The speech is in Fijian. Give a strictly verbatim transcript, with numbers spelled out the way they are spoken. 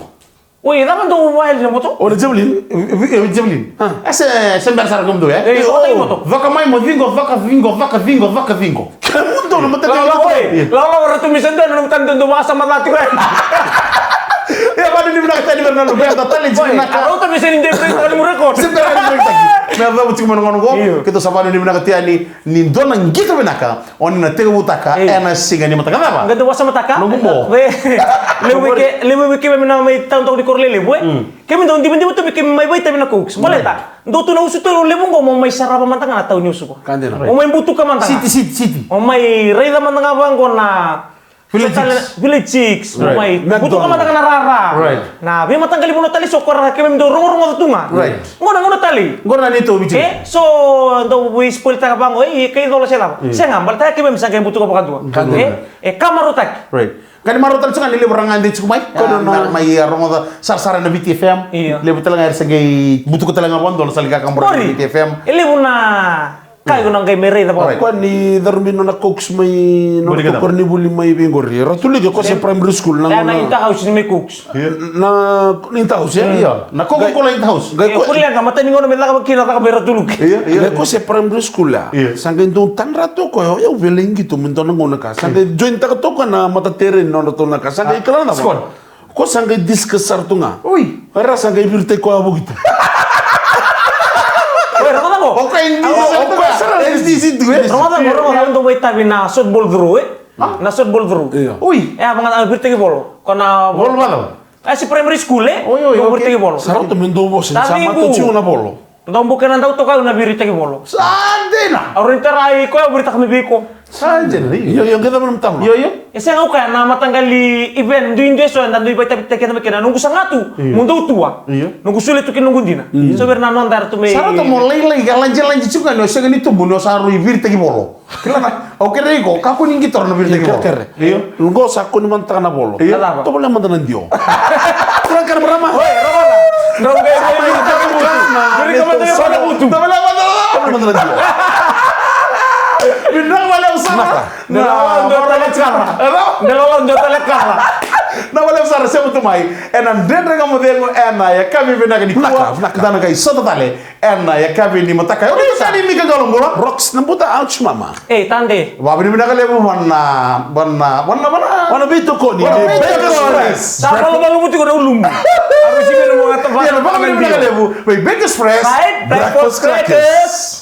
moto. Oi, cava dou vakayalia na moto? O na javelin? E, e, e, javelin. Ah. E se, se bera sara kemudou, e? Ei, o, o, moto. Caka mai mo ciqo, caka ciqo, caka ciqo, caka ciqo. Kemudou na mataqali. Lala, oi. Lala, o ratou misa dua na mataqali dou vakasama ca tiko. Ia, vakanuinui vinaka tale vei ira na luveda, talei tiko vinaka. Oi, a rauta me sega ni dei break, tale mo record. Se bera ni break taki. Me yacova tiko mai na gauna qo, io, keitou sa vakanuinui vinaka tu yani ni dua na qito vinaka o ni na tekivutaka, ei, ena siga ni mataka cava? Qai dau vakasamataka. Noqu mo. Ve-, levu vei ke-, levu vei keimami na mai tau toka ni koro lelevu, e? Mm. Keimami dau divadiva tu me keimami mai vakaitavi na Cokes. Baleta, right, dua tu na usutu levu qo, mo mai sarava mada ga na tau ni usutu. Ka dina. Right. O mai butuka mada ga. City, city, city. O mai raica mada ga vaqo na Village Chicks. Village Chicks. Right. Mai butuka mada ga na rara. Right. Na veimataqali vanua tale so ko ra keimami dau rogorogoca tu ga. Right. Qo na gauna tale. Qo na neitou Viti. E, so dau veispoiltaka vaqo, e, kai cola se cava. Mm. Sega, baleta keimami sa qai butuka vakadua. Ka dina. E, e ka marautaki. Right. Ka ni marautaki tiko ga ni levu ra ga dei tiko mai. Ko na, na, mai, e, rogoca sarasara na Viti F M. Io. Levu tale ga era sa qai butuka tale ga vakadua na sala ni kakabura na Viti F M. E levu na Ka iko na qai me raica vaka. Alright. Koya ni carubi nona Cokes mai nona koronivuli mai vei qori. Ratu Liki, ko se primary school na, na gauna Inter House ni mai Cokes. Na, na Inter House, e? Io. Na Coca-Cola Inter House. Qai, e, ko, ko leqa, matai ni gauna me caka vaka kina, caka mai Ratu Liki. Io, io. Qai ko se primary school, a. Io. Sa qai dau tadra toka, o yau via lai qito me dua na gauna ka. Sa qai join taka toka na matatere ni nodratou na ka. Sa qai kila na cava. Squad. Ko sa qai discuss sara tu ga. Oi. Era sa qai viritaki koya vuki tu. Oi, rogoca qo. O koya e disi sara tu ga. E disi tu, e. Rogoca qo, rogoca qo, dou mai tavi na softball throw, e? Na softball throw. Io. Oi. E, a vaka na viritaki volo. Ko na volo valo. E si primary school, e? Oi, oi, okay. Viritaki volo. Sa rauta me dou vosa, sa mata tiko na volo. Dou buka na dau toka au na viritaki volo. Sa dina. Au rai tara i koya au viritaka me vei iko. Sa dina, io. Io, io, qai cava na mataqali. Io, io. E sega au kaya na mataqali event, duidui eso eda dui vakaitavitaki keda mai kina, noqu saga tu, mo dou tua. Io. Noqu solia tu kina noqu dina. So vei ira na noda era tu mai. Sa rauta mo lailai, ka lajilaji tiko ga ni o sega ni tubu ni o sa rui viritaki volo. Kila na, au kere iko, kakua ni qito na viritaki volo. Kere. Io. Qo sa kua ni mataka na volo. Io. Tovolea mada na dio. Kura kara marama. Oi, rama na. Drau qai mai na tabu. Viri ka mada na tabu. Tovolea mada na. Tovolea mada na dio. Vinaka vakalevu sara. Naka. Na lala dua tale kara. Rama. Na lala dua tale kara. Na vakalevu sara, sema tu mai. Ena Dredre Ga Mo Cegu, ena yakavi vinaka nikua. Vinaka, vinaka. Da na qai sota tale. Ena yakavi ni mataka. Io, ni sa ni Mika Qalo bula. Rocks na buta, ouch mama. Ei, Tade. Vakavinavinaka levu vana, vana, vana, vana. Vana veitokoni. Vana veitokoni. Sa vala vala muti ko na ulumu. Aro si vena mo gata vana. Ia, vakavinavinaka levu. Vei Big Express. Hai, breakfast crackers.